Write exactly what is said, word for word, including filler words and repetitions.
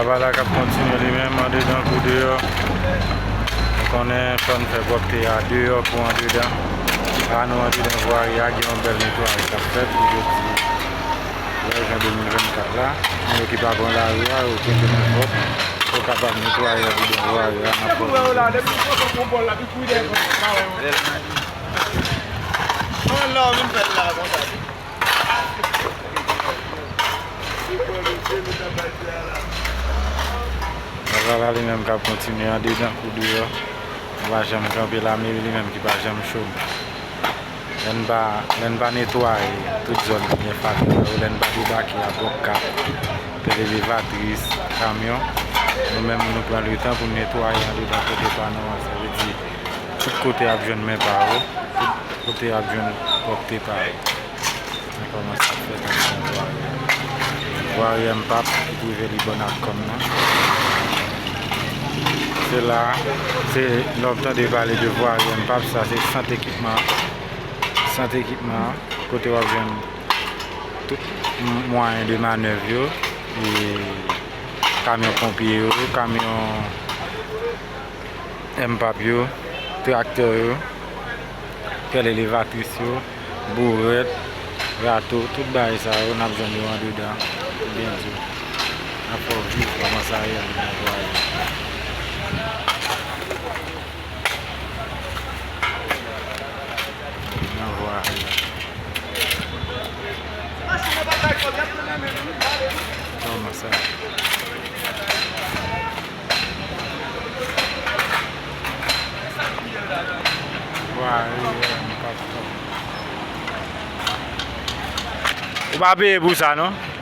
Travay la k ap kontinye li menm, andedan kou deyò. Nou konnen fò n fè pwòpte a deyò kou andedan. La nou andedan vwari a, gen yon bèl netwayaj k ap fèt pou jodi vèt jen de mil vennkat la. Moun yo ki pa pran lari a, yo kite nenpòt. Yo kapab netwaye andedan vwari a, n ap fè. Mwen la, w vin fè l la konsa. Travay la li menm k ap kontinye andedan kou deyò. Nou pa janm kanpe, lameri li menm ki pa janm cho. Lè n pa, lè n pa netwaye tout zòn ki gen fatra yo, lè n pa debake a bòk kap, pèl elevatris, kamyon, nou menm nou pran letan pou n netwaye andedan kote pa nou an. Sa vle di, tout kote ap jwenn men pa yo, tout kote ap jwenn pwòpte pa yo. Mwen kòmanse ap fè tèt mwen vwari. Vwari M pap ki twouve li bò Natcom nan. Se la, se lè w ap tande pale de vwari M pap, sa se sant ekipman. Sant ekipman, kote w ap jwenn tout m-, mwayen de manèv yo, e kamyon ponpye yo, kamyon M pap yo, traktè yo, pèl elevatris yo, bourèt, rato, tout bagay sa yo, n ap jwenn yo andedan, byen di. N ap fè w viv kòman sa ye andedan vwari. Nan vwari. Kòman sa? Vwari, vwari, m pa t konn. Ou pa peye pou sa, non?